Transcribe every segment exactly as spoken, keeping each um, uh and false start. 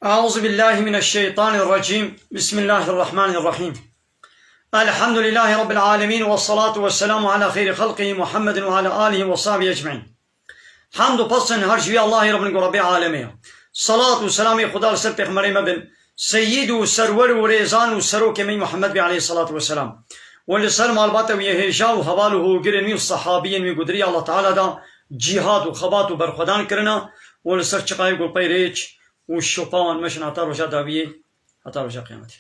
أعوذ بالله من الشيطان الرجيم. بسم الله الرحمن الرحيم. الحمد لله رب العالمين، والصلاة والسلام على خير خلقه محمد وعلى آله وصحبه أجمعين. Hamd û pes her ji wî Allahê re bin ku Rebbê alemê ye. Salat û selamê Xuda li ser pêxemberê me bin, seyyid û serwer û rêzan û serokê me Muhammed bê aleyhis salatu vesselam. Û li ser malbata wî yê hêja û heval û hogirên wî û sehabiyên wî ku di rêya Allah Teala de cîhad û xebat û berxwedan kirine û li ser çiqayê ku pey rêç û şopa wan meşin heta roja dawiyê, heta roja qiyametê.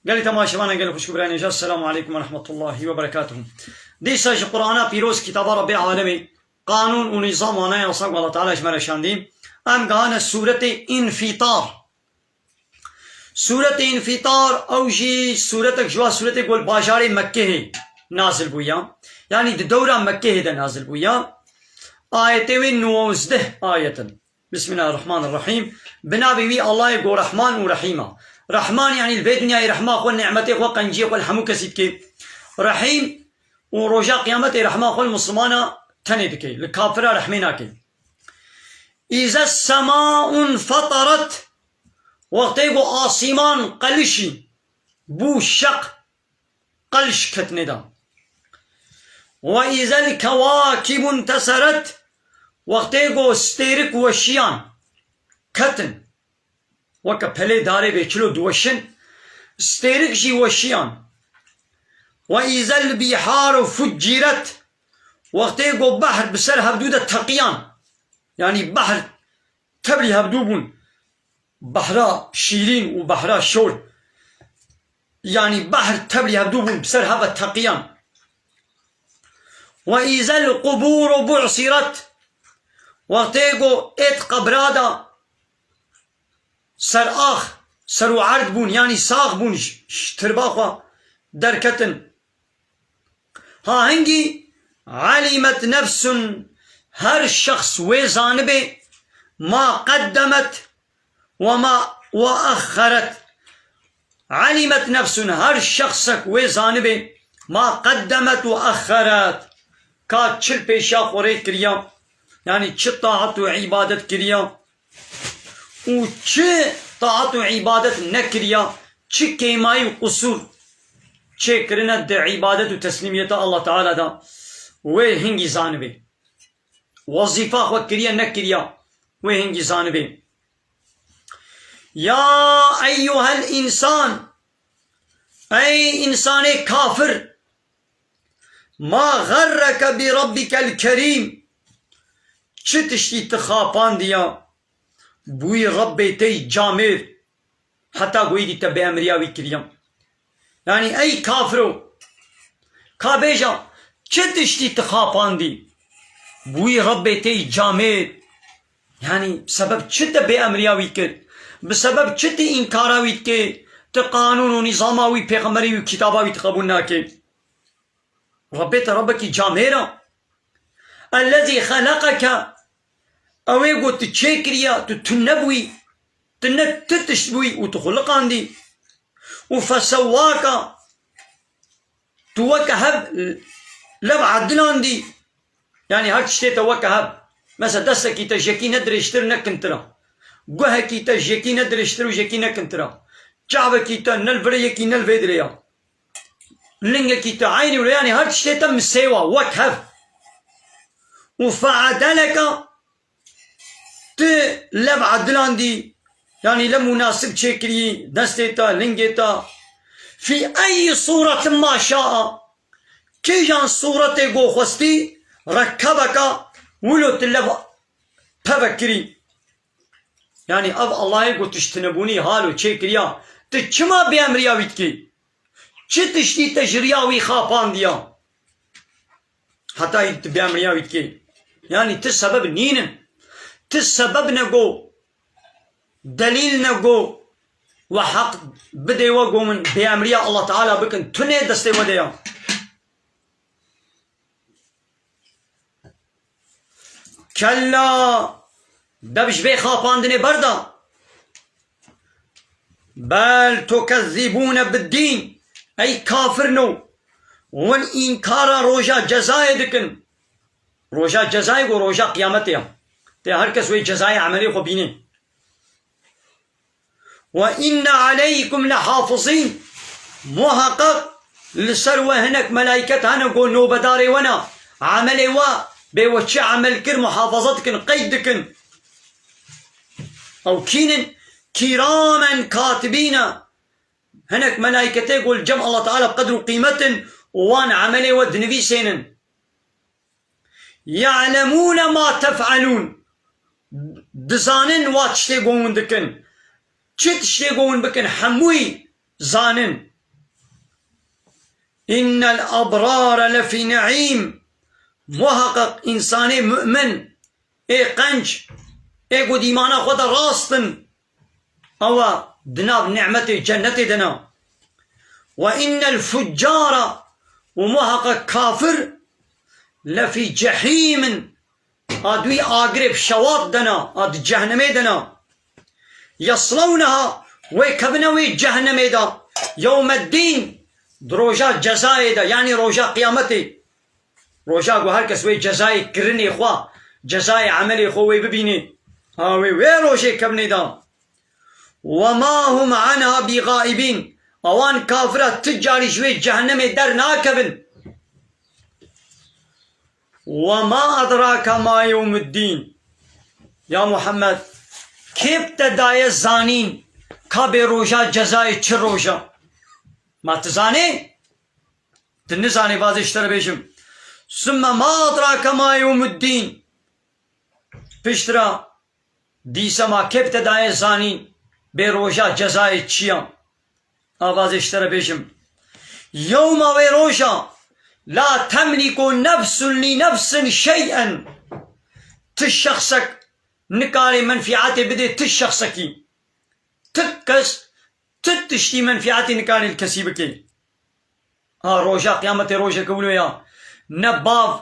Gelî temaşevanan, gelî xwişk û birayên hêja, Selamu aleykum ve rahmetullahi ve berekatuhu. Dîsa ji Qur'ana pîroz, kitaba Rebbê alemê, qanûn û nîzam wana yasa ku Allah Teala ji me re şandî. Em gihane sûretê Înfîtar. Sûretê Înfîtar, ew jî sûretek ji wa sûretê ku li bajarê Mekkehê nazil bûya. Yanî di dewra Mekkehê de nazil bûya. Ayetê wê nozde ayet in. Bismillahirrahmanirrahîm. Bi navê wî Allahê ku Rehman û Rehîm e. Rehman, yanî li vê dinyayê rehma xwe, nîmetê xwe, qenciyê xwe li hemû kesî dike. Rehîm û roja qiyametê rehma xwe li Mislimana tenê dike. Li kafira rehmê nake. Îze sema'un fetaret, wextê ku asîman qelişî, bû şeq, qelş ketinê de. Ve îzel kewakîbun teseret, wextê ku stêrik weşiyan ketin, weke pelê darê bê çilo diweşin, stêrik jî weşiyan. Ve îzel bîharu fuccîret, wextê ku behr bi ser hevdû de teqiyan, yanî behr tevlî hevdû bûn, behra şîrîn û behra şor, yanî behr tevlî hevdû bûn, bi ser hev ve teqiyan. Ve îzel qubûru bu'sîret, wextê ku êt qebra de ser ax, ser û erd bûn, yanî sax bûn, ji, ji tirba xwe derketin. Ha hingî, alimet nefsun, her şexs wê zanibê, ma qeddemet ve ma, ve exxeret. Alimet nefsun, her şexsek wê zanibê, ma qeddemet ve exxeret, ka çi li pêşiya xwe rê kiriya, yanî çi taat û îbadet kiriya û çi taat û îbadet nekiriya, çi kêmayî û qusûr çêkirine di îbadet û teslîmiyeta Allah Teala de, wê hingî zanibê. Wezîfa xwe kiriye nekiriya, wê hingî zanibê. Ya eyyuhel însan, ey însanê kafir, ma xerreke bi rabbikel kerîm, çi tiştî ti xapandiya bi wî Rebbê te yî camêr, heta ku êdî te bêemriya wî kiriya. Yanî ey kafiro, ka bêja, çi tiştî ti xapandî bi wî Rebbê te yî camêr? Yanî bi sebeb çi te bêemriya wî kir? Bi sebeb çi ti înkara wî dikê? Ti qanûn û nîzama wî, pêxemberê wî û kitaba wî ti qebûl nakê? Rebbê te Rebbekî camêr e. Ellezî xeleqeke, ew ê ku ti çêkiriya, tu tune bûyî, tu ne ti tişt bûyî û tu xuliqandî. Û fesewwaka, tu weke hev lev edilandî. Yanî her tiştê te weke hev. Mesela destekî te ji yekî ne dirêjtir ne kintir e. Guhekî te ji yekî ne dirêjtir û ji yekî ne kintir e. Çavekî te ne li virê yekî ne li vê dirê ye. Lingekî te eynî wilo, yanî her tiştê te misêwa, wek hev. Û fe'edeleke, ti lev edilandî, yanî lev munasib çêkirî, destê te, lingê te. Fî eyyi sûretin ma şa'a, kîjan sûretê ku xwestî, rekkebeke, wilo ti lev peve kirî. Yanî ev Allahê ku tu ji tinebûnî halo çêkiriya, tu çima bêemriya wî dikî? Çi tiştî te ji riya wî xapandiya? Heta yî tu bêemriya wî dikî. Yanî ti sebeb nînin. Ti sebeb ne go, delîl ne go, we heq bidê we go min bêemriya Allah Teala bikin. Tu nê destê we de ya. Kella, dev ji vê xapandinê berda. Bel tukezzibûne biddîn. Ey kafirno, hûn înkara roja cezayê dikin. Roja cezayê ku roja qiyametê ya. Tê her kes wê cezayê emelê xwe bînê. Ve inne aleykum lehafizîn. Muhaqqaq li ser we hinek melaiket hene ku nobedarê we ne. Emelê we bê we çi emel kir muhafaza dikin, qeyd dikin. Ew kînin? Kîramen katibîne. Hinek melaiketê ku li cem Allah Teala bi qedr û qîmet in û wan emelê we dinivîsênin. Ye'lemûne ma tef'elûn. Dizanin wa tiştê ku hûn dikin. Çi tiştê ku hûn bikin, hemûyî zanin. Innel abrare lefî ne'îm. Muhaqqaq însanê mu'min, ê qenc, ê ku dîmana xwe de rast in, ew a di nav nîmetê cennetê de ne. Ve innel fuccare, û muhaqqaq kafir, lefî cehîmin, a di wî agirê bi şewat de ne, a di cehnemê de ne. Yeslewneha, wê kevine wê cehnemê de, yewmeddîn, di roja cezayê de, yanî roja qiyametê. Roja ku her kes wê cezayê kirinê xwe, cezayê emelê xwe wê bibînê. Ha wê, wê rojê kevnê de. Ve ma hum anha bî gaibîn. Ewan kafira ti carî ji wê cehennemê dernakevin. Ve ma edrake ma yewmuddîn. Ya Muhammed, kê bi te daye zanîn ka bê roja cezayê çi roja? Ma tu zanê? Tu nizanî, bazê ji te re bêjim. Sümme ma edrake ma yewmuddîn. Piştre dîse ma kê bi te daye zanîn bê roja cezayê çi ya? A bazê ji te re bêjim. Yewma, wê roja, la temlîku nefsun lî nefsin şey'en. Ti şexsek nikarê menfîetê bidê ti şexsekî. Ti kes, ti tiştî menfîetê nikarê li kesî bikê. Ha, roja qiyametê rojeke wilo ya. Ne bav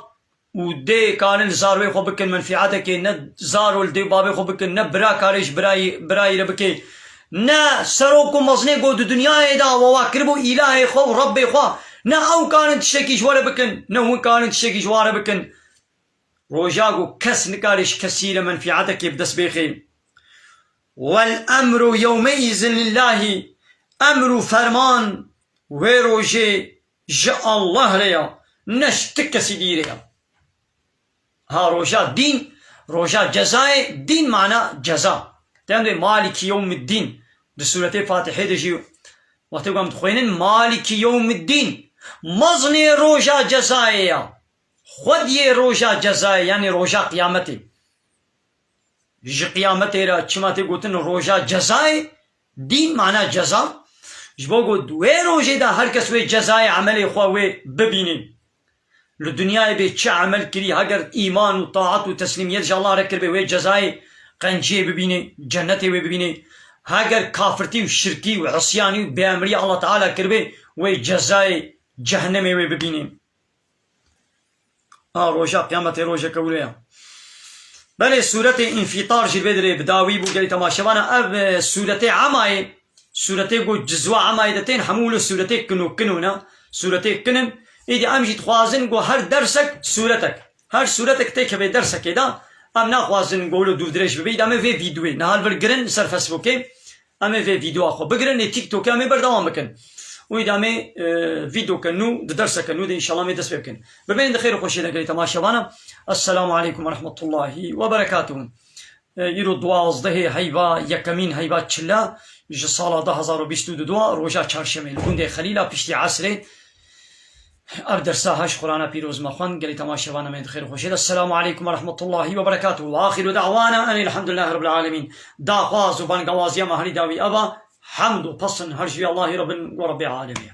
û dê karin zarwê xwe bikin menfîetekê, ne zaro li dê û bavê xwe bikin, ne bira karê ji birayî, birayî re bike, ne serok û mezinê ku di dinyayê de wewa kiribû îlahê xwe û Rebbê xwe, ne ew karin tiştekî ji we re bikin, ne hûn karin tiştekî ji wan re bikin. Roja ku kes nikare ji kesî re menfîetekê bi dest bêxê. Wel emru yewmeîzin lillahî, emr û ferman wê rojê ji Allah re ya, ne ji ti kesî dî re ya. Ha, roja dîn, roja cezayê, dîn mana ceza. Dem de Maliki yewmiddîn, di sûretê Fatihê de jî wextê ku em dixwînin, Maliki yewmiddîn, mezinê roja cezayê ya. Xwediyê roja cezayê, yanî roja qiyametê. Ji qiyametê re çima tê gotin roja cezayê, dîn mana ceza. Ji bo ku wê rojê de her kes wê cezayê emelê xwe wê bibînê. Li dinyayê bê çi emel kirî, heger îman û taat û teslîmiyet ji Allah re kiribê, wê cezayê qenciyê bibînê, cennetê wê bibînê. Heger kafirtî û şirkî û isyanî û bêemrî Allah Teala kiribê, wê cezayê cehennemê wê bibînê. Ha, roja qiyametê rojeke wilo ya. Belê sûretê Înfîtar jî vê dirê bi dawî bû gelî temaşevana. Ev, e, sûretê Emayê, sûretê ku cizwa Emayê de tên hemû wilo sûretê kin û kin û ne. Sûretê kin in. Îdî em jî dixwazin ku her dersek sûretek. Her sûretek têkeve dersekê de. Em naxwazin ku wilo dûvdirêj bibe. Îdî em ê vê vîdyoyê niha li vir girin ser Facebookê. Em ê vê vîdeoya xwe bigirin, ê TikTokê em ê berdewam bikin. Û îdî em ê, e, vîdeoke nû, di derseke nû de înşallah em ê dest pê bikin. Bimînin di xêr û xweşiyê de gelî temaşevana. Esselamu aleykum ve rahmetullahi ve berekatuhu. E, îro duwazdehê heyva, yekemîn heyva çila ji sala du hazar û bîst û du, roja çarşemê li gundê Xelîla piştî esrê. Ev dersa haş Qur'ana pîroz me xwend, gelî temaşevana me di xêr û xweşiyê de. Esselamu aleykum ve rahmetullahi ve berekatuhu. Ve axiru da'wana enî elhamdülillahi rabbil alemin. Daxwaz û bangawaziya me herî dawî eva, hemd û pesn her ji Allahî Rabbin û Rabbê alemê.